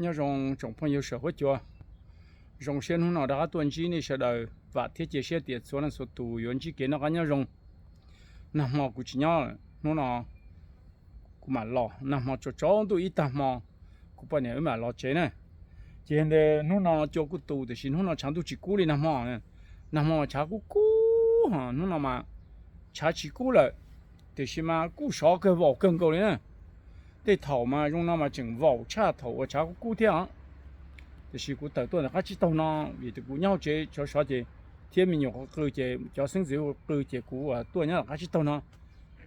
Nyob zoo tsoom phooj ywg sawv huab cua, zoo siab hnub no rov qab tuaj ntsib nej sawv daws, vam thiab cia siab tias txhua leej txhua tus yuav ntsib kev noj qab nyob zoo. Nag hmo kuv tsis nyob, hnub no kuv mam los, nag hmo tsaus tsaus ntuj ib tag hmo, kuv poj niam wb mam los tsev na. Ces hnub no cua kuj tu tiam sis hnub no tshav ntuj tsis kub li nag hmo. Nag hmo tshav kub kub, hnub no mas tshav tsis kub lawm, tiam sis mas kuj sov kawg vaum kawg nkaus li na. Tej thaum mas zoo no mas tseem vaum tshaj thaum uas tshav kub kub thiab os. Tiam sis kuv tawm tuaj ntawm qab tsib taug no, vim tias kuv nyob hauv tsev sov sov ces, thiab me nyuam qw ces cov xeeb ntxwv qw ces kuv tuaj nyob ntawm qab tsib taug no.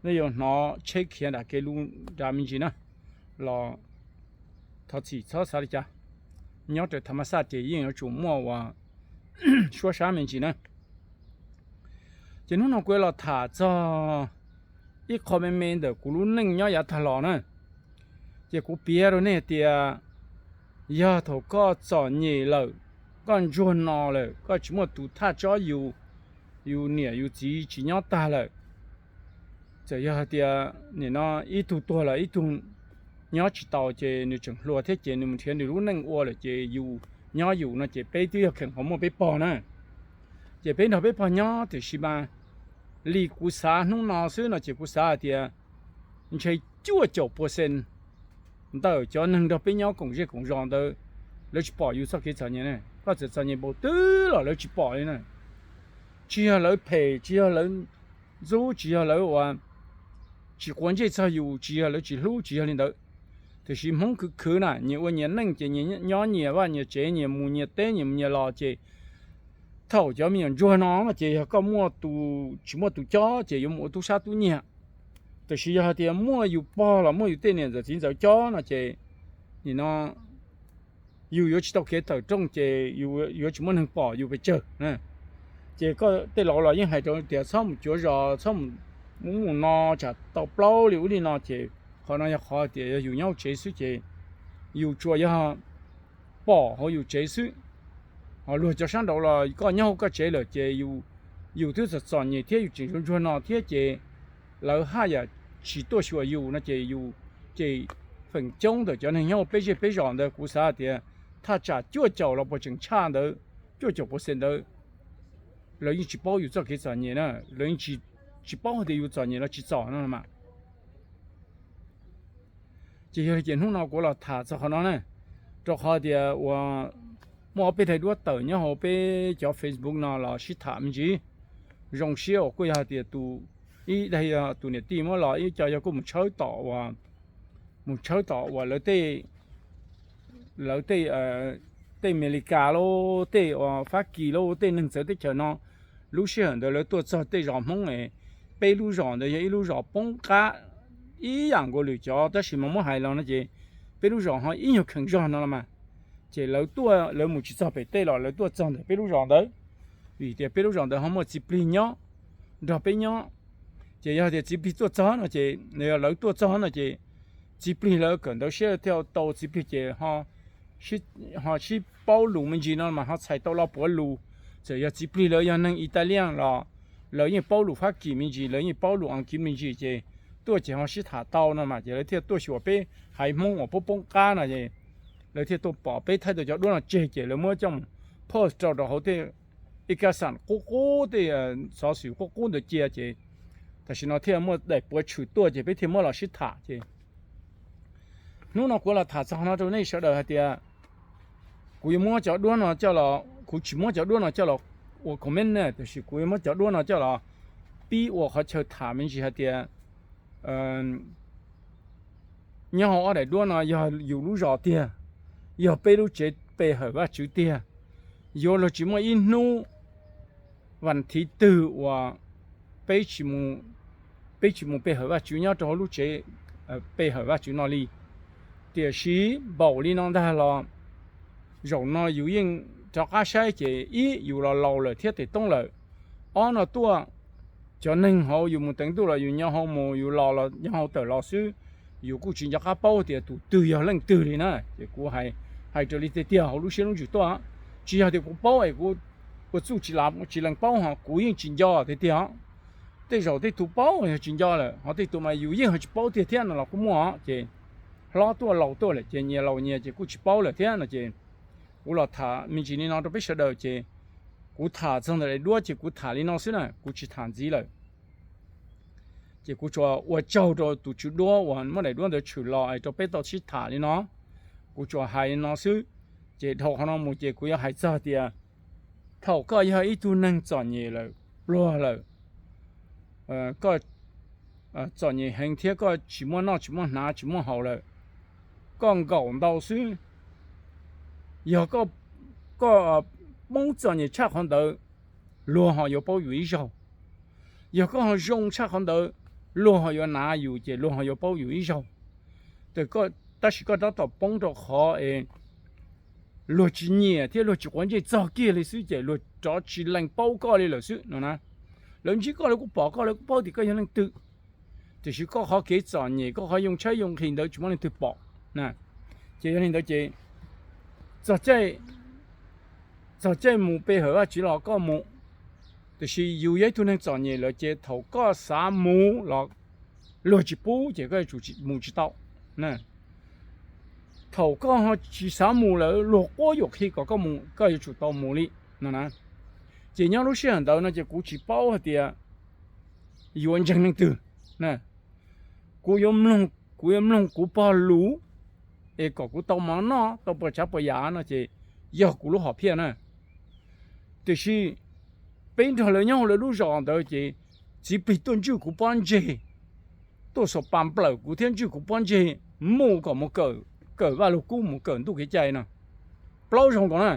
Nej yuav hnov tsheb khiav nram kev lub nrad me ntsis na, los thov txim txhob xav li cas. Nyob raws thav ma xaj ces yeej yuav tsum muaj uas suab sab me ntsis na. Ces hnub no kuv yuav los tham txog ib qho me me ntawm kuv lub neej nyob yav tag los na. Ces kuv piav rau nej tias, yog thaum koj txom nyem lawm, koj ntsuag no lawm, koj tsis muaj tus thaj tsob yus, yus niam yus txiv tsis nyob tag lawm, txawm yog hais tias nim no ib tug tuag los ib tug nyob tsis tau ces nws tseem hluas thiab ces nws mus nrhiav nws lub neej ua lawm ces yus nyob yus no ces peb twb yog kheem qhov muaj peb pog na. Ces peb nrog peb pog nyob tiam sis mas li kuv xav hnub no xwb no ces kuv xav hais tias ntshe cuaj caum percent ntawm cov neeg nrog peb nyob koom zej koom zos ntawd, lawv tsis pom yus txoj kev txom nyem na. Koj txawm txom nyem npaum twg los lawv tsis pom li na. Tsis yog lawv phem, tsis yog lawv ntxub, tsis yog lawv uas tsis quav ntsej txog yus, tsis yog lawv tsis hlub, tsis yog li ntawd. Tiam sis Hmoob khwv khwv na, nyias ua nyias neej ces nyias nyob nyias vaj nyias tsev, nyias mus nyias teb, nyias mus nyias los ces thaum cov me nyuam ntsuag no ces yog koj muaj tus, tsis muaj tus cob ces yuav mus ua tub sab tub nyiag. Tiam sis yog hais tias muaj yus pog los muaj yus tej niam ntxawm txiv ntxawm cob no ces nim no yus yuav tsis tau kev tawm rooj ces yuav tsis muaj neeg pom yus pes tsawg. Ces koj tej laus los yeej hais rau tias txhob mus cuav zos, txhob mus mus no, tsam tau plaub li ub li no ces qhov no yog qhov tias yog yus nyob hauv tsev xwb ces yus tsuas yog pom hauv yus tsev xwb. Ho luag cov sab nraud los koj nyob hauv koj tsev lawm ces yus twb txom txom nyem thiab yus tseem ntsuag ntsuag no thiab ces lawv haj yam tsis tuaj xyuas yus no ces yus, ces feem coob ntawm cov neeg nyob hauv peb zej peb zos ntawd kuv xav tias thaj tsam cuaj caum los puas tseem tshaj ntawd, cuaj caum percent ntawd lawv yeej tsis paub yus txoj kev txom nyem na, lawv yeej tsis paub hais tias yus txom nyem los tsis txom no mas. Ces yog li ces hnub no kuv los tham txog qhov no na, rau qhov tias uas muaj ob peb daim duab tawm nyob hauv peb cov Facebook no los sib tham me ntsis. Zoo siab uas kuj yog hais tias tus, ib daim yog tus niam tij muab los, ib co yog kuj mus tshawb tom uas, mus tshawb tom uas lawv tej, lawv tej, tej Amelikas lauj, tej uas Fab Kis lauj, tej neeg txawv teb chaws no. Lub sij hawm ntawd lawv tuaj txog tej zos Hmoob es peb lub zos ntawd yog ib lub zos poob qab ib yam nkaus lwm cov, tab sis mas muab hais los no ces peb lub zos ho ib nyuag kheem zog no los mas. Ces lawv tuaj, lawv mus tsis txog pem tej los lawv tuaj txog ntawm peb lub zos ntawd, vim tias peb lub zos ntawd ho muaj txiv plig nyob nrog peb nyob. Ces yog tias txiv plig tuaj txog no ces, yog lawv tuaj txog no ces txiv plig lawv kawm ntawv siab thiaj tau txiv plig ces ho sib paub lus me ntsis no mas ho txhais tau lo puav lus. Txawm yog txiv plig lawv yog neeg Italian los lawv yeej paub lus Fab Kis me ntsis, lawv yeej paub lus Askiv me ntsis ces tuaj ces ho sib tham tau no mas ces lawv thiaj tuaj xyuas peb haiv Hmoob uas poob poob qab no es lawv thiaj tuaj pom peb thaij tau cov duab no tseg ces lawv muab coj mus post rau rau hauv tej ib kaj xam qub qub, tej xov xwm qub qub ntawd cia ces tam sim no thiaj muaj daim puav tshwm tuaj ces peb thiaj muab los sib tham ces hnub no kuv los tham txog no rau nej sawv daws hais tias kuv yuav muab cov duab no coj los, kuv tsis muab cov duab no coj los ua comment na, tiam sis kuv yuav muab cov duab no coj los pib ua qhov chaw tham me ntsis hais tias nyob hauv ob daim duab no yog yus lub zos tiag, yog peb lub tsev pe hawm Vajtswv tiag, yuav luag tsis muaj ib hnub vas thiv twg uas peb tsis mus pe hawm Vajtswv nyob rau hauv lub tsev pe hawm Vajtswv no li. Tiam sis npaum li no ntag los zaum no yus yeej rov qab saib ces ib yus los laus lawm thiab tes toob lawm. Ob no tuaj, cov neeg hauv yus mus teev ntuj los yus nyo hau mus, yus los los nyo hau tawm los xwb. Yus kuj tsis nco qab paub tias tus twg yog leej twg li na, ces kuv hais raws li tiag tiag hauv lub siab lub ntsws tuaj. Tsis yog tias kuv paub es kuv ua txuj tsis lees paub ho kuv yeej tsis nco tiag tiag. Tej zaum tej tus paub yog tsis nco lawm, ho tej tus mas yus yeej ho tsis paub tiag thiab no los kuj muaj os. Ces hlob tuaj laus tuaj lawm ces nyias laus nyias ces kuj tsis paub lawm thiab no ces kuv los tham me ntsis li no rau peb sawv daws ces kuv tham txog ntawm daim duab ces kuv tham li no xwb na, kuv tsis tham ntxiv lawm. Ces kuv tsuas ua tsaug rau tus tswv duab uas muab daim duab ntawd tshwm los es rau peb tau sib tham li no. Kuv tsuas hais li no xwb, ces dhau qhov no mus ces kuv yuav hais txog tias thaum koj yog ib tug neeg txom nyem lawm, pluag lawm, koj txom nyem heev thiab koj tsis muaj noj tsis muaj hnav tsis muaj haus lawm, koj nkaum ntau xwb, yog koj poob txom nyem tshaj qhov ntawd, luag ho yuav paub yus ib zaug. Yog koj ho zoo tshaj qhov ntawd, luag ho yuav nav yus ces luag ho yuav paub yus ib zaug. Tab sis koj tab tom poob rau qhov es luag tsis nyiam thiab luag tsis quav ntsej txog kiag li xwb ces luag rov tsis lees paub koj li lawm xwb no na. Lawv ntsib koj lawv kuj pom koj lawv kuj paub tias koj yog leej twg, tiam sis koj qhov kev txom nyem koj qhov yoo tshaib yoo nqhis ntawd tsis muaj leej twg pom. Ces yog li ntawd ces txog caij mus pe hawm Vajtswv los koj mus, tiam sis yus yog ib tug neeg txom nyem lawm ces thaum koj xav mus los luag tsis pub ces koj yuav tsum mus tsis tau. Thaum koj ho tsis xav mus lawm luag quab yuam qhi kom koj mus koj yuav tsum tau mus li no na. Ces nyob lub sij hawm ntawd no ces kuv tsis paub hais tias yuav ntseeg leej twg. Kuv yuav mloog, kuv yuav mloog kuv pog lus es kom kuv tau mov noj tau puas tsav puas yam no ces yog kuv lub hom phiaj na. Tiam sis peb nrog lawv nyob hauv lawv lub zos ntawd ces txiv plig tuaj ntswj kuv pob ntseg, tuaj xaus pas nplawm kuv thiab ntswj kuv pob ntseg mus kom mus kawm Vaj Lug Kub mus kawm ntuj kev cai no. Plaub zaug nkaus na,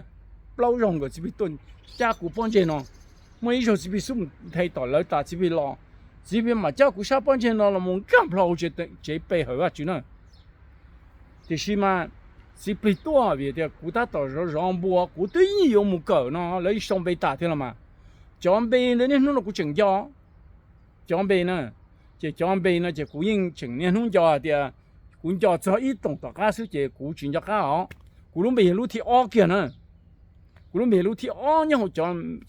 plaub zaug nkaus txiv plig tuaj cab kuv pob ntseg no. Muaj ib zaug txiv plig xub mus nthe tom lawv tas txiv plig los, txiv plig mam cab kuv sab pob ntseg no los mus nkag nplho hauv tsev pe hawm Vajtswv na. Tiam sis mas txiv plig tuaj vim tias kuv tab tom zov zov npua kuv twb yeej yuav mus kawm no lawv sau npe tas thiab los mas. Cov npe ntawd niaj hnub no kuv tseem nco, cov npe na, ces cov npe no ces kuv yeej tseem niaj hnub nco hais tias kuv nco txog ib toom tom qab xwb ces kuv tsis nco qab os. Kuv lub npe yog lub thib ob kiag na. Kuv lub npe yog lub thib ob nyob hauv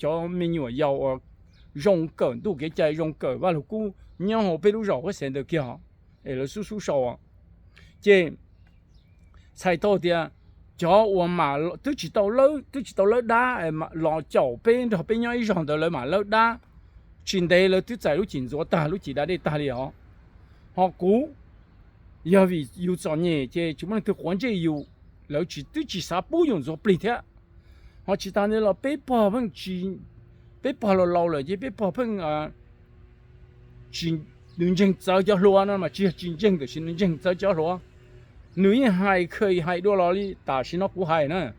cov me nyuam yaus uas zoo kawm ntuj kev cai zoo kawm Vaj Lug Kub nyob hauv peb lub zos huab xev ntawd kiag es lawv xub xub sau. Ces txhais tau tias cov uas mas twb tsis tau lawb, twb tsis tau lawb dab los caum peb nrog peb nyob ib zog ntawd lawv mam lawb dab, tsis ntev lawv twb txais lub cim ntxuav tag lub cim da dej tag li os. Ho kuv, yog vim yus txom nyem ces tsis muaj leej twg quav ntsej yus, lawv tsis, twb tsis xav pub yus ntxuav plig thiab. Ho tsis tas ntawd los peb pog pheej, peb pog laus laus lawm ces peb pog pheej tsis, nws ntseeg txawv cov hluas no mas tsis yog tsis ntseeg tiam sis nws ntseeg txawv cov hluas. Nws yeej hais kha hais dua los li tam sim no kuv hais na.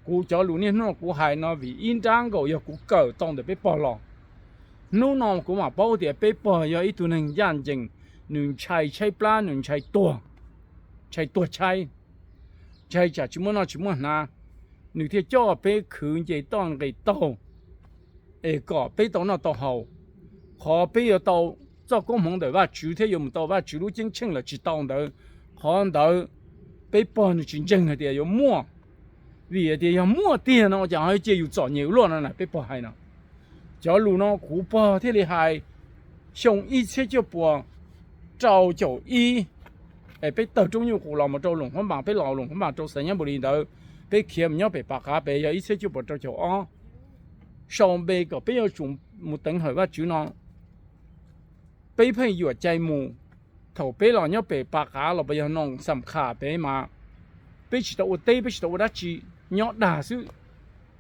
Kuv cov lus niaj hnub no kuv hais no vim ib nrab nkaus yog kuv kawm tau ntawm peb pog los. Hnub no kuv mam paub tias peb pog yog ib tug neeg ncaj ncees, nws ntshai tshaib plab, nws ntshai tuag, ntshai tuag tshaib, ntshai tsam tsis muaj noj tsis muaj hnav, nws thiaj coj peb khwv nce toj nqis taug es kom peb tau noj tau haus. Qhov peb yuav tau txoj koob hmoov ntawm Vajtswv thiab yuav mus tau Vajtswv lub ceeb tsheej los tsis tau ntawd, qhov ntawd peb pog nws tsis ntseeg hais tias yuav muaj. Vim hais tias yog muaj tiag no ces ho cia yus txom nyem ua luaj no na peb pog hais no. Cov lus no kuv pog thiaj li hais xyoo ib txhiab cuaj puas rau caum ib, es peb tawg roob nyuj qus los mus rau Loos Huab Npas, peb los Loos Huab Npas rau Xais Nyab Npus Lis ntawd, peb khiav mus nyob pem Pas Qav pem yog ib txhiab cuaj puas rau caum ob. Sau npe kom peb yuav tsum mus teev hawm Vajtswv no, peb pheej yuam cai mus. Thaum peb los nyob pem Pas Qav los puas yog Noos Xam Khas pem mas peb tsis tau ua teb peb tsis tau ua dab tsi, nyob dag xwb.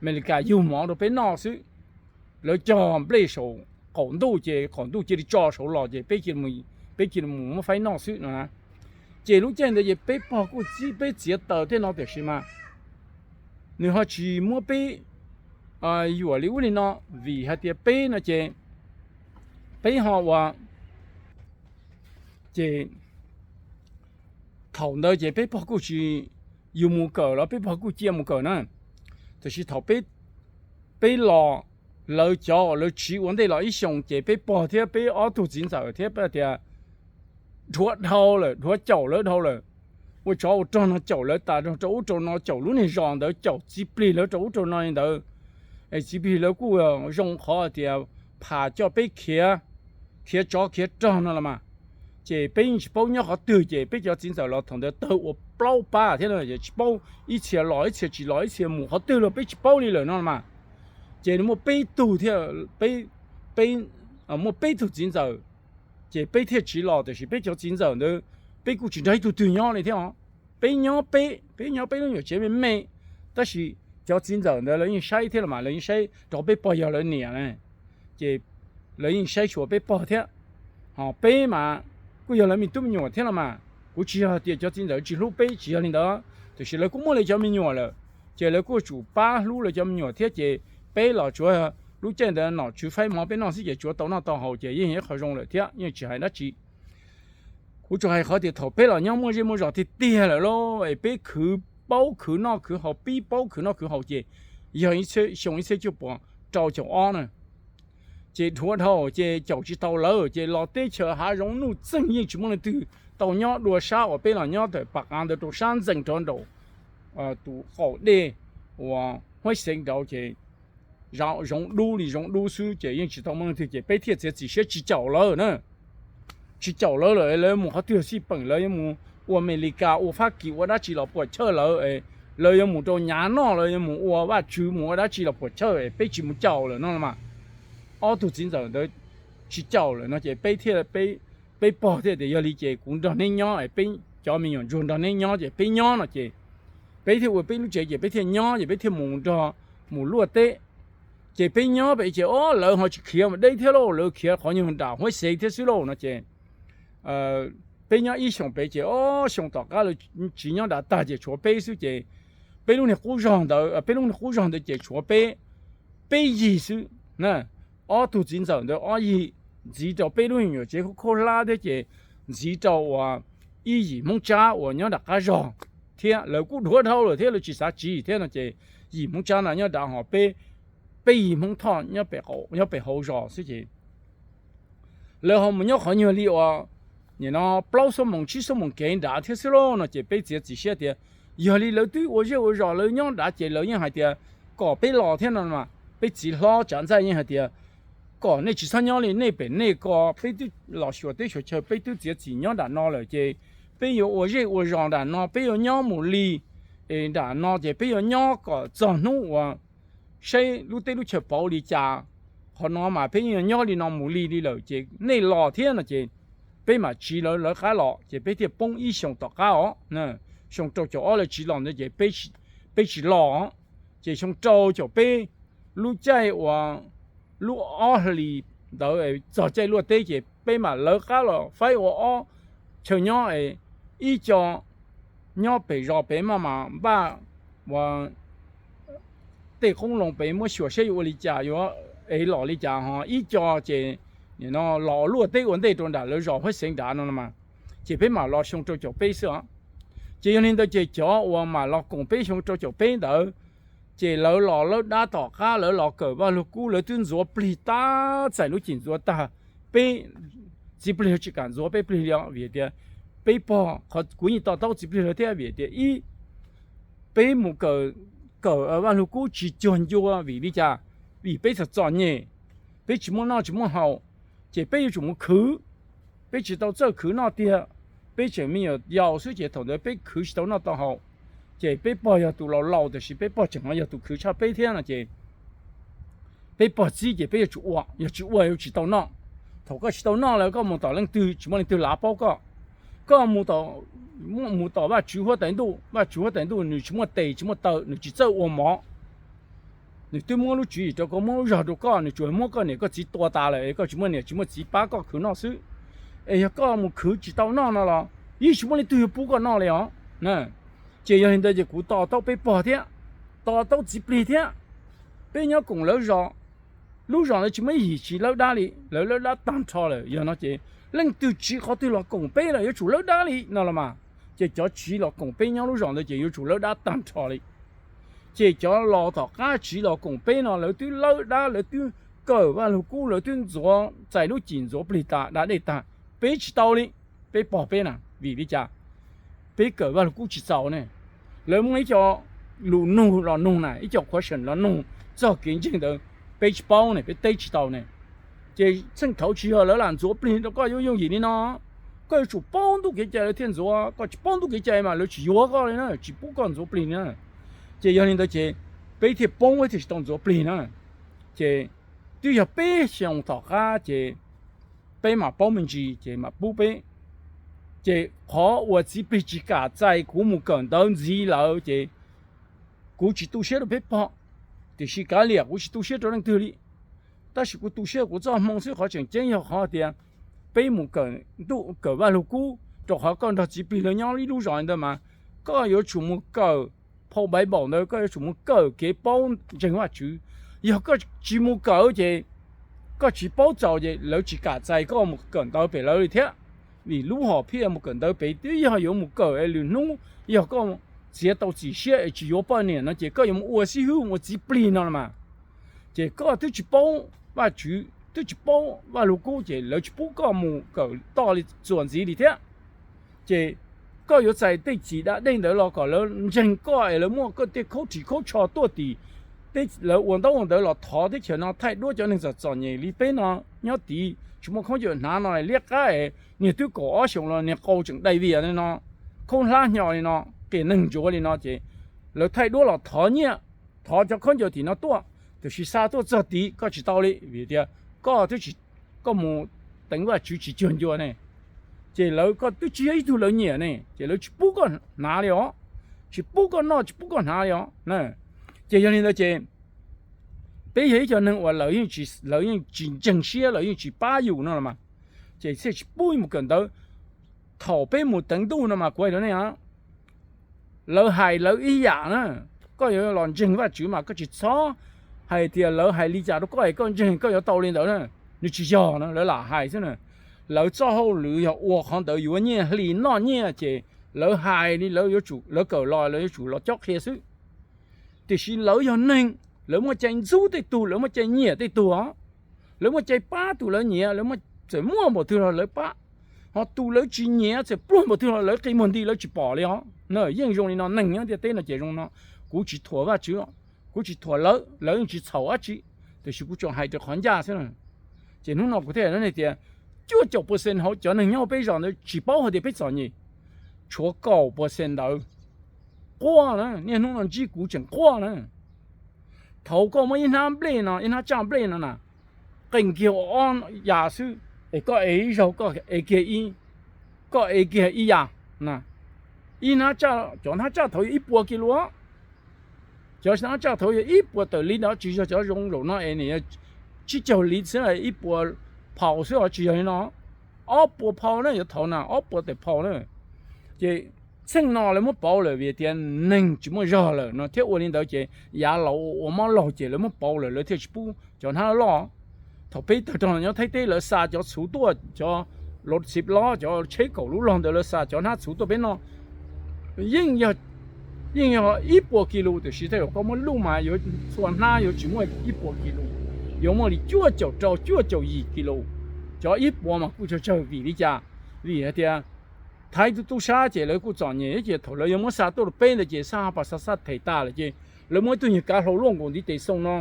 Amelikas yug mov rau peb noj xwb. Lawv cog nplej saum qaum ntuj ces qaum ntuj cia li tso saud los ces peb cia li mus muab faib noj xwb no na. Ces lub caij ntawd ces peb pog kuj txib peb txiav taws tej no tiam sis mas nws ho tsis muab peb yuam li ub li no, vim hais tias peb no ces peb ho ua, ces thaum ntawd ces peb pog kuj tsis, yus mus kawm los peb pog kuj cia mus kawm na. Tiam sis thaum peb los, lawv cov uas lawv tsiv ua ntej los ib xyoos ces peb pog thiab peb ob tug txiv ntxawm thiab peb tias dhuav dhau lawm, dhuav caum lawv dhau lawm. Ua tsov ua rog no caum lawv tas rau ub rau no, caum lub niag zos ntawd, caum txiv plig lawv rau ub rau no li ntawd. Es txiv plig lawv kuj zoo qhov tias pham coj peb khiav, khiav tsov khiav rog no los mas. Ces peb yeej tsis paub nyob qhov twg, ces peb cov txiv ntxawm los thaum ntawd tawg ua plaub pab thiab no, tsis paub, ib txhia los ib txhia tsis los, ib txhia mus qhov twg los peb tsis paub li lawm no mas. Ces nws muaj peb tug thiab, peb, peb, muaj peb tug txiv ntxawm, ces peb thiaj tsiv los. Tiam sis peb cov txiv ntxawm ntawd, peb kuj tsis nrog ib tug twg nyob li thiab os. Peb nyob peb, peb nyob peb lub nyuam tsev me me, tab sis cov txiv ntxawm ntawd lawv yeej saib thiab los mas, lawv yeej saib rau peb pog yog lawv niam na, ces lawv yeej saib xyuas peb pog thiab. Ho peb mas kuj yog lawv me tub me nyuam thiab los mas. Kuv tsis yog tias cov txiv ntxawm tsis hlub peb, tsis yog li ntawd, tiam sis lawv kuj muaj lawv cov me nyuam lawm, ces lawv kuj tsum pab hlub lawv cov me nyuam thiab. Ces peb los tsuav lub caij ntawd nom tswv faib mov peb noj xwb, ces tsuav tau noj tau haus, ces yeej yog ib qho zoo lawm thiab, yeej tsis hais dab tsi. Kuv tsuas hais qhov tias thaum peb los nyob muaj zej muaj zos tiag tiag lawm lauj, es peb khwv, paub khwv noj khwv haus, pib paub khwv noj khwv haus, ces yog xyoo ib txhiab cuaj puas rau caum ob na. Ces dhuav dhau ces caum tsis tau lawv, ces los teb chaws hav zoov nuj txeeg yeej tsis muaj leej twg tau nyob dua sab uas peb los nyob tawm Pam Qav ntawd rau sab ntxees rau nraum tus qaum dej uas Huab Xeev nraud, ces zoov dub li zoov dub xwb, ces yeej tsis tau muaj leej twg, ces peb thiaj txiav txim siab tsis caum lawv na. Tsis caum lawv lawm, lawv mus qhov twg xij peem, lawv yuav mus ua Amelikas ua Fab Kis ua dab tsi los puas chawj lawv, lawv yuav mus rau nyav noj, lawv yuav mus ua Vajtswv mus ua dab tsi los puas chawj, peb tsis mus caum lawm no mas. Ob tug txiv ntxawm ntawd tsis caum lawm no ces peb thiaj, peb pog thiaj tias yog li ces kuv nrog neb nyob, peb cov me nyuam ntsuag nrog neb nyob, ces peb nyob no ces peb thiaj ua peb lub tsev, ces peb thiaj nyob, ces peb thiaj mus nrog mus luaj teb. Ces peb nyob pem ces o lawv ho tsis khiav mus deb thiab lauj, lawv khiav qhov nyuag nram Huab Xeev thiab xwb lauj no ces peb nyob ib xyoos pem ces ob xyoos tom qab lawv tsiv nyob nram tag ces tshuav peb xwb ces peb lub niag qub zog ntawd, peb lub niag qub zog ntawd ces tshuav peb, peb yig xwb na. Ob tug txiv ntxawm ntawd ob yig ntxiv rau peb lub nyuam tsev khaub hlab thiab ces ntxiv rau uas ib yim Hmoob Tsab uas nyob nram qab zog thiab, lawv kuj dhuav dhau lawm thiab lawv tsis xav tsiv thiab no ces yim Hmoob Tsab no nyob nram ho peb, peb yig Hmoob Thoj nyob pem hauv zos xwb ces lawv ho mus nyob qhov nyuag li uas nim no plaub xuab moos tsib xuab moos kev nrad thiab xwb lauj no ces peb txiav txim siab tias yog li lawv twb ua zej ua zos lawv nyob nrad ces lawv yeej hais tias kom peb los thiab no mas. Peb txiv hlob Tsav Ntxaij yeej hais tias kom nej tsis txhob nyob li, nej pem nej ko, peb twb los xyuas teb xyuas chaw, peb twb txiav txim nyob nram no lawm ces peb yuav ua zej ua zos nram no, peb yuav nyob mus li es nram no ces peb yuav nyob kom txog hnub uas saib lub teb lub chaw pauv li cas. Qhov no mas peb yeej yuav nyob li no mus li li lawm ces nej los thiab no ces peb mam tsiv lawv lawv qab los ces peb thiaj poob ib xyoos tom qab os. Xyoo rau caum ob lawv tsiv los ntawd ces peb tsis los. Ces xyoo rau caum peb lub caij uas lub ob hlis ntawd txog caij luaj teb ces peb mam lawv qab los faib ua ob chaw nyob es ib co nyob pem zos pem maj mam npaj ua tej qoob loo pem muab xyuas saib yuav ua li cas yuav ev los li cas ho ib co ces nim no los luaj teb ua ntej rau nram lawv zos Huab Xeev nrad no mas. Ces peb mam los xyoo rau caum peb xwb os. Ces yog li ntawd ces cov uas mam los koom peb xyoo rau caum peb ntawd ces lawv los lawb dab tom qab lawv los kawm Vaj Lug Kub lawv twb ntxuav plig tag, txais lub cim ntxuav tag. Peb txiv plig tsis kam ntxuav peb plig li os vim tias peb pog, qhov kuv yeej to taub txiv plig lawv thiab vim tias ib, peb mus kawm, kawm Vaj Lug Kub tsis cuag ncua vim li cas? Vim peb txom txom nyem, peb tsis muaj noj tsis muaj haus, ces peb yuav tsum mus khwv. Peb tsis tau txawj khwv noj tiag, peb tseem me nyuam yaus xwb ces thaum ntawd peb khwv tsis tau noj tau haus. Ces peb pog yog tus laus laus tiam sis peb pog tseem yog tus khwv tshaj peb thiab no ces peb pog txib ces peb yuav tsum ua, yog tsis ua yuav tsis tau noj. Thaum koj tsis tau noj lawm koj mus tom leej twg tsis muaj leej twg lav paub koj. Koj mus tom, mus tom Vajtswv huab tais ntuj, Vajtswv huab tais ntuj nws tsis muaj tes tsis muaj taw, nws tsis txawj ua mov. Nws twb muab lub tswv yim rau koj, muab lub zog rau koj, nws tsuas muab koj niam koj txiv tua tas lawm es koj tsis muaj niam tsis muaj txiv pab koj khwv noj xwb. Es yog koj mus khwv tsis tau noj no los yeej tsis muaj leej twg yuav pub koj noj li os. Ces yog li ntawd ces kuv to taub peb pog thiab, to taub txiv plig thiab. Peb nyob koom lawv zos, lub zos ntawd tsis muaj ib yim tsiv lawb dab li, lawv lawb dab tag nrho lawm. Yog no ces leej twg tsiv qhov twg los koom peb los yuav tsum lawb dab li no los mas. Ces cov tsiv los koom peb nyob lub zos ntawd ces yuav tsum lawb dab tag nrho li. Ces cov los tom qab tsiv los koom peb no lawv twb lawb dab, lawv twb kawm Vaj Lug Kub, lawv twb ntxuav txais lub cim ntxuav plig tas da dej tag, peb tsis tau li. Peb pog peb na, vim li cas? Peb kawm Vaj Lug Kub tsis txaus ne. Lawv muaj ib co lus nug los nug na, ib co qhuav seem los nug txog kev ntseeg ntawd, peb tsis paub ne, peb teb tsis tau ne. Ces txheej thaud tsis yog lawv lam ntxuav plig rau koj yooj yooj yim li no. Koj yuav tsum paub ntuj kev cai lawv thiaj ntxuav, koj tsis paub ntuj kev cai mas lawv tsis yuav koj li na, tsis pub koj ntxuav plig na. Ces yog li ntawd ces peb thiaj poob thiaj tsis tau ntxuav plig na. Ces twb yog peb xyoos tom qab ces peb mam paub me ntsis ces mam pub peb. Ces qhov uas txiv plig tsis kam txais kuv mus kawm ntawv ntxiv lawm ces kuv tsis tu siab rau peb pog, tiam sis kav liam kuv tsis tu siab rau leej twg li. Tab sis kuv tu siab kuv txoj hmoo xwb, qhov tseem ceeb yog qhov tias peb mus kawm ntuj kawm Vaj Lug Kub, rau qhov koj nrog txiv plig lawv nyob ib lub zos ntawd mas koj yuav tsum mus kawm phau Bible ntawd, koj yuav tsum mus kawm kev paub ntseeg Vajtswv. Yog koj tsis mus kawm ces koj tsis paub txaus ces lawv tsis kam txais koj mus kawm ntawv pem lawv li thiab. Vim lub hom phiaj mus kawm ntawv pem twb yog yuav mus kawm es lwm hnub yog koj txiav tau txim siab es tsis yuav poj niam no ces koj yuav mus ua xib hwb ua txiv plig no los mas. Ces koj twb tsis paub Vajtswv, twb tsis paub Vaj Lug Kub ces lawv tsis pub koj mus kawm toj li txuas ntxiv li thiab. Ces koj yuav txais tej txim da dej ntawd los kom lawv ntseeg koj es lawv muaj koj tej khaub ris khaub tsho tuaj tim, lawv ua ntaub ua ntawv los thov teb chaws no thaij duab cov neeg txom txom nyem li peb no, nyob tid tsis muaj khaub ncaws hnav no, liab qab es niag twb kaum ob xyoos los niag qau tseem dai vias li no, khaub hlab hnyo li no, qias neeg ntsuav li no ces lawv thaij duab los thov nyiaj, thov cov khaub ncaws tim no tuaj, tiam sis xa tuaj txog tid koj tsis tau li vim tias koj twb tsis, koj mus teev Vajtswv tsis cuag ncua ne. Ces lawv, koj twb tsis yog ib tug lawv nyiam ne ces lawv tsis pub koj hnav li os, tsis pub koj noj tsis pub koj hnav li os. Ces yog li ntawd ces peb yog ib co neeg uas lawv yeej tsis ntseeg siab, lawv yeej tsis pab yus no los mas, ces thiaj tsis pub mus kawm ntawv. Thaum peb mus teev ntuj no mas kuv hais rau nej, lawv hais lawv ib yam na. Koj yuav los ntseeg Vajtswv mas koj tsis txhob hais tias lawv hais li cas rau koj es koj ntseeg koj yuav tau li ntawd na. Nws tsis yog na, lawv lam hais xwb na. Lawv txoj hauj lwm yog ua qhov ntawd yuav nyiaj hli noj nyiaj ces lawv hais li lawv yuav tsum, lawv kawm los lawv yuav tsum los cob qhia xwb. Tiam sis lawv yog neeg, lawv muaj cai ntxub tej tug, lawv muaj cai nyiam tej tug os. Lawv muaj cai pab tus lawv nyiam, lawv txawm muaj npaum twg los lawv pab, ho tus lawv tsis nyiam txawm pluag npaum twg los lawv qi muag nti lawv tsis pom li os. Na yeej zoo li no, neeg nyob ntiaj teb no ces zoo no. Kuv tsis thuam Vajtswv, kuv tsis thuam lawv, lawv yeej tsis txhaum dab tsi, tiam sis kuv tsuas hais rau qhov ncaj xwb na. Ces hnub no kuv thiaj hais rau nej tias cuaj caum percent hauv cov neeg nyob peb zos ntawd tsis paub hais tias peb txom nyem, tshuav kaum percent ntawd quaj na, niaj hnub no ntsib kuv tseem quaj na. Thaum koj muab ib hnab nplej no, ib hnab tsaj nplej no na, qee kiag ua ob yas xwb, es koj ev ib zaug koj ev kiag ib, koj ev kiag ib yas na. Ib hnab tsaj, cov hnab tsaj thaud yog ib puas kis lus, cov hnab tsaj thaud yog ib puas tawm li no, tsis yog cov zoo zaum no es nws yog tsib caug li xwb, ib puas phau xwb os, tsis yog li no. Ob puas phau na, yog thaum na ob puas tawm phau na. Ces txheej no lawv muab pauv lawm vim tias neeg tsis muaj zog lawm no thiab ua li ntawd ces yav laus ua mob laug ces lawv muab pauv lawm lawv thiaj tsis pub cov hnab loj. Thaum peb tawg rog nyob Thaib teb lawv xa cov txhuv tuaj, cov los xiv lob, cov tsheb kaum lub log ntawd lawv xa cov hnab txhuv tuaj peb noj. Yeej yog, yeej yog ib puas kis lus, tiam sis tej zaum koj muab luj mas yuav txhua hnab yuav tsis muaj ib puas kis lus, yuav muaj li cuaj caum rau cuaj caum yim kis lus. Cov ib puas mas kuj tsawg tsawg vim li cas? Vim hais tias Thaib tub tub sab ces lawv kuj txom nyem ces thaum lawv yuav muab xa tuaj rau peb ntawd ces xaj pas xaj xaj them tas lawm ces lawv muab ib tug nyuag kav hlau luaj nkaus ntiv tes xoo no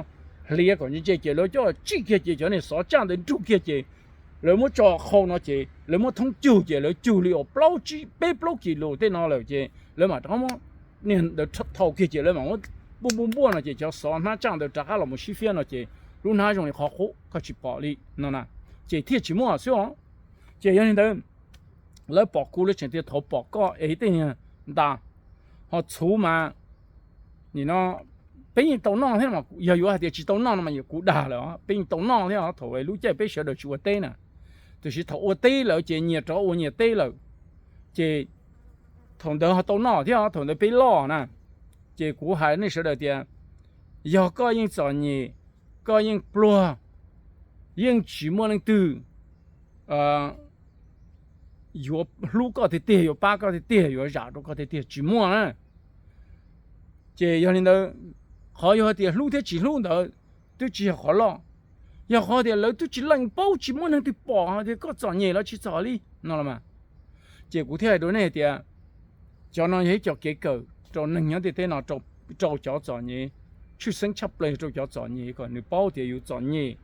hliav kom ntse ntse ces lawv coj tsij kiag ces cov niag xov tsaj ntawd nrug kiag ces lawv muab tso qhau no ces lawv muab thoob cug ces lawv cug li uas plaub tsib peb plaub kis lus tej no lawm ces lawv mam rov muab niag ntawd thau kiag ces lawv mam muab npuaj npuaj npuaj no ces cov xov hnab tsaj ntawd rov qab los mus sib fiab no ces lub hnab zoo li qhov qub koj tsis pom li no na, ces thiaj tsis muaj xwb os. Ces yog li ntawd lawv pom kuv lawv tseem tias thaum pom koj ev tej niag ntas ho txhuv mas nim no peb yeej tau noj thiab, yog yuav hais tias tsis tau noj no mas kuv dag lawm, peb yeej tau noj thiab thaum lub caij peb sawv daws tsis ua teb na. Tiam sis thaum ua teb lawm ces nyias rov ua nyias teb lawm, ces thaum ntawd ho tau noj thiab, thaum ntawd peb loj na. Ces kuv hais nej sawv daws tias yog koj yeej txom nyem, koj yeej pluag, yeej tsis muaj leej twg yuav hlub koj tiag tiag, yuav pab koj tiag tiag, yuav zam rau koj tiag tiag, tsis muaj na. Ces yog li ntawd, qhov yog hais tias hlub thiab tsis hlub ntawd twb tsis yog qhov loj. Yog qhov tias lawv twb tsis leej paub, tsis muaj neeg twg pom hais tias koj txom nyem los tsis txom li no los mas. Ces kuv thiaj hais rau nej hais tias cov no yog ib co kev kawm rau neeg nyob ntiaj teb no, rau cov txom nyem, tshwj xeeb tshaj plaws rau cov txom nyem kom nws paub tias yus txom nyem.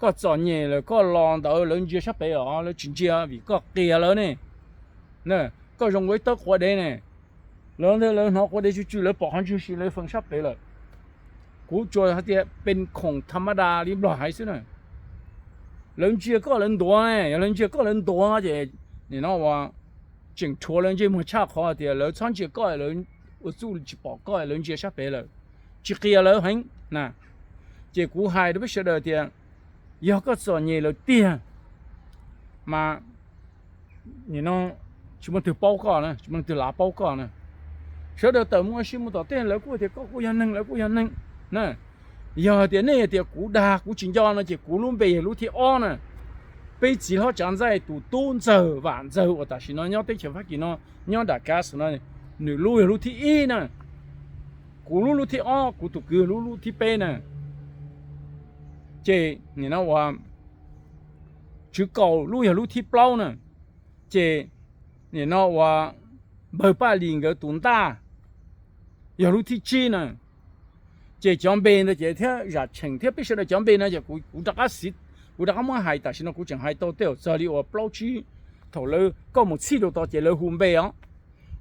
Koj txom nyem lawm koj los ntawd lawv ntsia sab pem os, lawv tsis ntsia vim koj qias lawv ne. Koj zoo ua ib tawb quav dev ne, lawv ntawd lawv hnov quav dev tsw tsw lawv pom qhov ntswg si lawv feem sab pem lawm. Kuv tsuas hais tias pes khoom tha ma da li Nplog hais xwb na. Lawv ntsia koj lawv ntuav ne, yog lawv ntsia koj lawv ntuav ces nim no uas tseem rhuav lawv ntsej muag tshaj qhov tias lawv txhob ntsia koj, lawv ua txuj tsis pom koj, lawv ntsia sab pem lawm, tsis qias lawv heev na. Ces kuv hais rau peb sawv daws tias yog koj txom nyem lawm tiag mas nim no tsis muaj leej twg paub koj na, tsis muaj leej twg lav paub koj na. Sawv daws tawm mus ua si mus tom tej lawv kuj tias koj kuj yog neeg, lawv kuj yog neeg na. Yog tias nej tias kuv dag kuv tsis nco no ces kuv lub npe yog lub thib ob na. Peb txiv hlob Tsav Ntxaij tus tub Ntxawg Vam Ntxawg uas tam sim no nyob teb chaws Fab Kis no, nyob Dakav no, nws lub yog lub thib ib na. Kuv lub lub thib ob, kuv tus kwv lub lub thib peb na. Ces nim no uas Tswv Kaus lub yog lub thib plaub na. Ces nim no uas Npawg Paj Lis nkawd tus ntaj yog lub thib tsib na. Ces cov npe ntawd ces thiab Zam Cheem thiab peb sawv daws cov npe no ces kuv rov qab, kuv rov qab muab hais, tam sim no kuv tseem hais tau tej zaum txog li uas plaub tsib, thaum lawv koj mus txhij rau tod ces lawv hu npe os.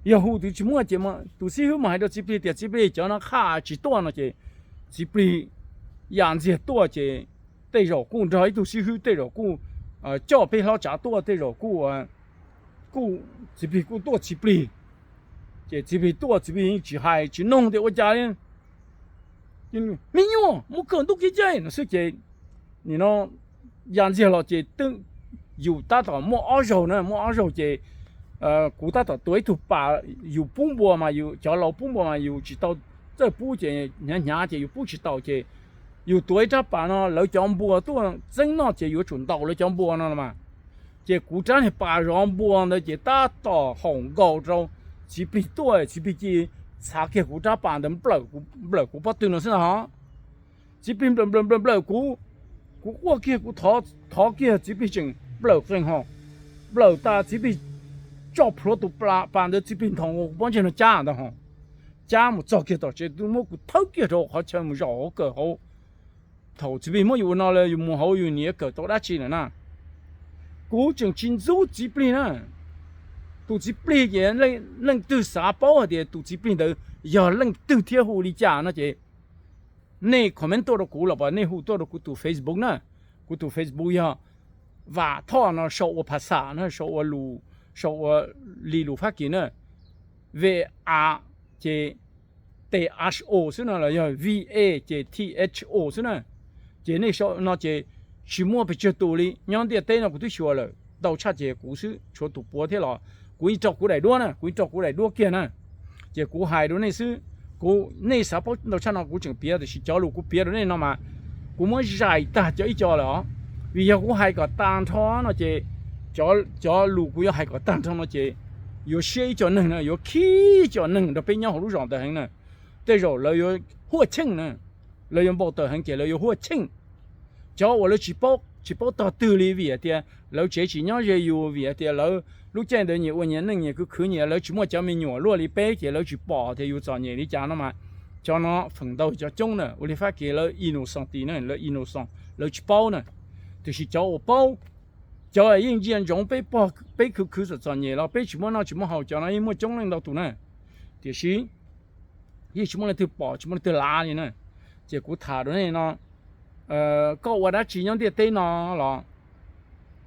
Yog hu twb tsis muaj ces tus xib hwb mus hais rau Txiv Plig tias Txiv Plig cov no qhaj tsis tuaj no ces Txiv Plig ya ntxiag tuaj ces tej zaum kuj nrog ib tug xib hwb, tej zaum kuj coj peb hlob Tsav tuaj, tej zaum kuj, kuj Txiv Plig kuj tuaj Txiv Plig. Ces Txiv Plig tuaj Txiv Plig yeej tsis hais tsis noog tias ua cas li. Me nyuam mus kawm ntuj kev cai no xwb ces nim no ya ntxiag los ces twb yus tab tom muaj ob zaug na, muaj ob zaug ces kuv tab tom tuav ib tug pas, yus pub npua mas yus cov laus pub npua mas yus tsis tau txawj pub ces hnyav hnyav ces yus pub tsis tau ces yus tuav ib rab pas no lawv cov npua tuaj txeeb noj ces yuav tsum ntaus lawv cov npua no los mas. Ces kuv rab niag pas zov npua ntawd ces tab tom haum nkaus rau Txiv Plig tuaj, Txiv Plig cia li txhav kiag kuv rab pas ntawd nplawm kuv pob tw no xwb ntag hos. Txiv Plig nplawm nplawm nplawm nplawm kuv, kuv quaj kiag kuv thov kiag Txiv Plig tseem nplawm qees hos. Nplawm tas Txiv Plig tso plhuav tus pas ntawd Txiv Plig nthos kuv pob ntseg no cab ntag hos. Cab mus txog kiag tom tsev twb muab kuv thawb kiag rau qhov chaw mus zaum hauv kawm hauv. Thaum Txiv Plig muab yus ua no lawm yus mus hauv yus niam kawm tau dab tsi lawm na. Kuv tseem tsis ntxub Txiv Plig na. Tus Txiv Plig ces leej twg xav paub hais tias tus Txiv Plig ntawd yog leej twg thiab hu li cas no ces nej comment tuaj rau kuv los pas nej hu tuaj rau kuv tus Facebook na. Kuv tus Facebook yog Vam Thoj no sau ua phas xam na, sau ua lus, sau ua li lus Fab Kis na. V A ces T H O xwb no los yog V A ces T H O xwb na. Ces nej sau no ces tsis muaj pes tsawg tus li nyob ntiaj teb no kuv twb xyuas lawm ntau tshaj ces kuv xwb tshuav tus puav thiab los kuv yeej rau kuv daim duab na, kuv yeej rau kuv daim duab kiag na. Ces kuv hais rau nej xwb, kuv nej xav paub ntau tshaj no kuv tseem piav tiam sis cov lus kuv piav rau nej no mas kuv muab zais tag cov ib co lawm os. Vim yog kuv hais kom tag nrho no ces cov lus kuv yuav hais kom tag nrho no ces yuav siab ib co neeg na, yuav khib ib co neeg nrog peb nyob hauv lub zos ntawd heev na. Tej zaum lawv yuav huaj cheej na, lawv yuav npau taws heev ces lawv yuav huaj cheej. Cov uas lawv tsis paub, tsis paub tog twg li vim hais tias lawv tsev tsis nyob ze yus, vim hais tias lawv lub caij ntawd nyias ua nyias neej nyias khwv khwv nyias, lawv tsis muaj cov me nyuam luaj li peb ces lawv tsis pom tias yus txom nyem li cas no mas cov no feem ntau cov coob na ua li Fab Kis lawv innocent na, lawv innocent lawv tsis paub na. Tiam sis cov uas paub, cov yeej ntsia ntsoov peb pog peb khwv khwv txom txom nyem los peb tsis muaj noj tsis muaj haus cov no yeej muaj coob leej ntau tus na. Tiam sis yeej tsis muaj leej twg pom tsis muaj leej twg lav li na. Ces kuv tham rau nej no, koj ua dab tsi nyob ntiaj teb no los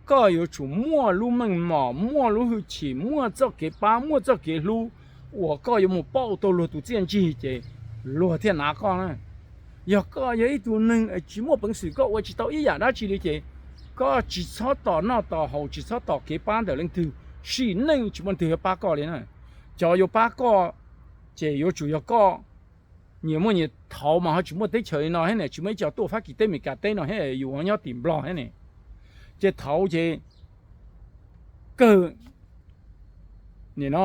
koj yuav tsum muaj lub meej mom, muaj lub hwj chim, muaj txoj kev pab, muaj txoj kev hlub uas koj yuav mus pauj tau luag tus txiaj ntsig ces luag thiaj nav koj na. Yog koj yog ib tug neeg tsis muaj peev xwm koj ua tsis tau ib yam dab tsi li ces koj tsis txhob tos noj tos haus, tsis txhob tos kev pab ntawm leej twg, sim neej tsis muaj leej twg yuav pab koj li na. Cov yuav pab koj ces yuav tsum yog koj nyias muaj nyias thauv mas ho tsis muaj teb chaws li no thiab ne, tsis muaj ib co tuaj Fab Kis teb Meskas teb no thiab yus ho nyob tim Nplog thiab ne. Ces thauv ces kawg nim no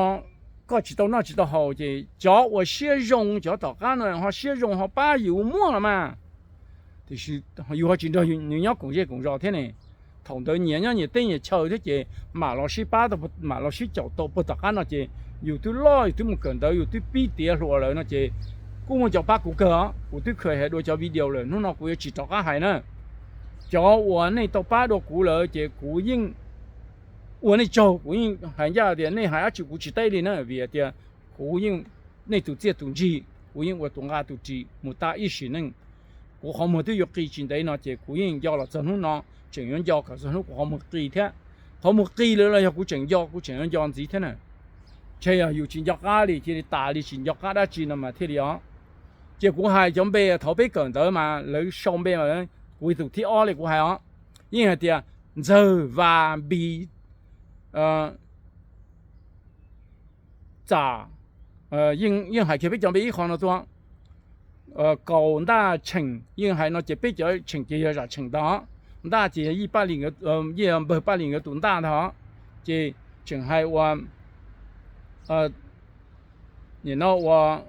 koj tsis tau noj tsis tau haus ces cov uas siab zoo cov tom qab no ho siab zoo ho pab yus muaj los mas. Tiam sis yus ho tsis nrog nws nyob koom zej koom zos thiab ne. Thaum ntawd nyias nyob nyias teb nyias chaw thiab ces mam los sib pab, mam los sib caum tau puag tom qab no ces yus twb loj yus twb mus kawm ntawv yus twb pib tiav hluas lawm no ces kuj muaj cov pab kuv kawg os. Kuv twb kha hais dua cov video lawm, hnub no kuv yuav tsis rov qab hais na. Cov uas nej tau pab dua kuv lawm ces kuv yeej ua nej tsaug, kuv yeej hais ncaj tias nej hais dab tsi kuv tsis teb li na, vim tias kuv yeej, nej tus txiaj tus ntsig kuv yeej ua tus nqa tus ris mus tas ib sim neej. Kuv qhov muag twb yuav qi tsis ntev no ces kuv yeej nco los txog hnub no, tseem yuav nco kom txog hnub kuv qhov muag qi thiab. Qhov muag qi lawm los yog kuv tseem nco, kuv tseem yuav nco ntxiv thiab na. Ces yog yus tsis nco qab li, cia li tas li, tsis nco qab dab tsi no mas thiaj li os. Ces kuv hais cov npe thaum peb kawm ntawv mas lawv sau npe mas, kuv tus thib ob li kuv hais os, yeej hais tias Ntxawg, Vas, Npis, Txam, yeej hais kiag peb cov npe ib qho no tuaj. Kaus, Ntaj, Tsheem, yeej hais no ces peb cov Tsheem ces yog zam Tsheem ntag. Ntaj ces yog Yij Paj Lis, yog npawg Paj Lis nkawd tus Ntaj ntag. Ces tseem hais ua, nim no ua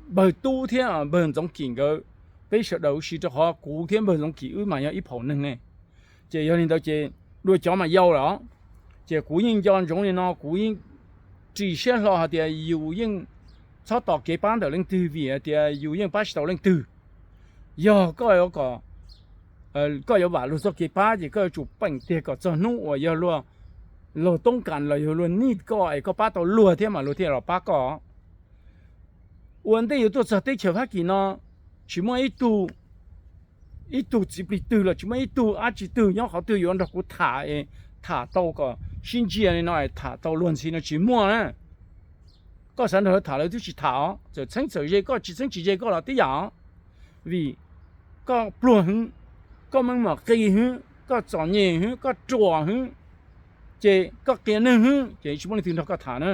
npawg Tub thiab npawg Ntxoov Kim nkawd, peb sawv daws ua si rau qhov kuv thiab npawg Ntxoov Kim wb mas yog ib phaum neeg ne. Ces yog li ntawd ces dua cov mas yau lawm os. Ces kuv yeej nco ntsoov li no, kuv yeej ris siab hlo hais tias yus yeej txhob tos kev pab ntawm leej twg vim hais tias yus yeej pab tsis tau leej twg. Yog koj yuav kom, koj yuav vam luag txoj kev pab ces koj yuav tsum peem tiag kom txog hnub uas yog luag, luag toob kas los yog luag nij koj es koj pab tau luag thiab mas luag thiaj los pab koj. Ua ntej yuav tuaj txog teb chaws Fab Kis no, tsis muaj ib tug txiv plig twg los tsis muaj ib tug dab tsi twg nyob qhov twg yuav nrog kuv tham es tham tau kom sib ntsia li no es tham tau luag ntxhi no tsis muaj na. Koj xav nrog lawv tham lawv twb tsis tham os, txawm txheeb txawm ze koj, tsis txheeb tsis ze koj los tib yam os. Vim koj pluag hwv, koj meej mom qis hwv, koj txom nyem hwv, koj ruam hwv, ces koj qias neeg hwv ces tsis muaj leej twg nrog koj tham na.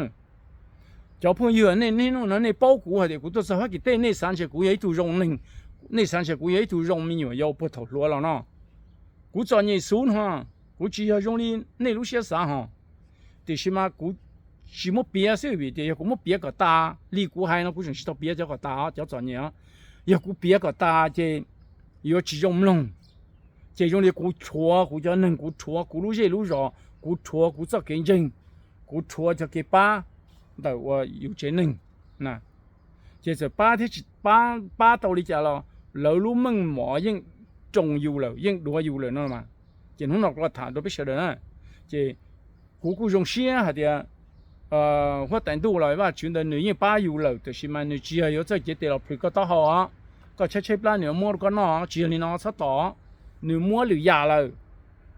Cov phooj ywg, nej niaj hnub no nej paub kuv hais tias kuv tuaj txog Fab Kis teb, nej xav ntshe kuv yog ib tug zoo neeg, nej xav ntshe kuv yog ib tug zoo me nyuam yaus puag thaum hluas los no. Kuv txom nyem xwb no, kuv tsis yog zoo li nej lub siab xav hos. Tiam sis mas kuv tsis muab piav xwb, vim tias yog kuv muab piav kom tas li kuv hais no kuv tseem tsis tau piav cov kom tas, cov txom nyem. Yog kuv piav kom tas ces yuav tsis zoo mloog. Ces zoo li kuv rhuav kuv cov neeg, kuv rhuav kuv lub zej lub zos, kuv rhuav kuv txoj kev ntseeg, kuv rhuav cov kev pab ntawm uas yus tsev neeg. Ces txawm pab thiab tsis pab, pab tau li cas los lawv lub meej mom yeej roos yus lawm, yeej duav yus lawm no mas. Ces hnub no kuv los tham rau peb sawv daws na, ces kuv kuj zoo siab hais tias huab tais ntuj los Vajtswv ntawd nws yeej pab yus lawm, tiam sis mas nws tsis yog yuav txawj cev tes los plhws koj taub hau os, koj tshaib tshaib plab nws yuav muab rau koj noj, tsis yog li no txhob tos. Nws muab lwm yam lawm,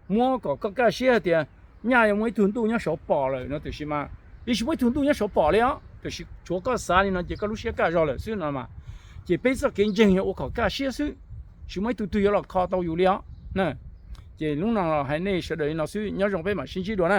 muab kom koj kaj siab hais tias nyaj yuav muaj ib tug ntuj nyob saud pom lawm no, tiam sis mas yeej tsis muaj ib tug ntuj nyob saud pom li os, tiam sis tshuav koj xav li no ces koj lub siab kaj zog lawm xwb no mas. Ces peb txoj kev ntseeg yog ua kom kaj siab xwb, tsis muaj ib tug twg yuav los kho tau yus li os. Ces hnub no hais nej sawv daws li no xwb, nyob zoo, peb mam sib ntsib dua na.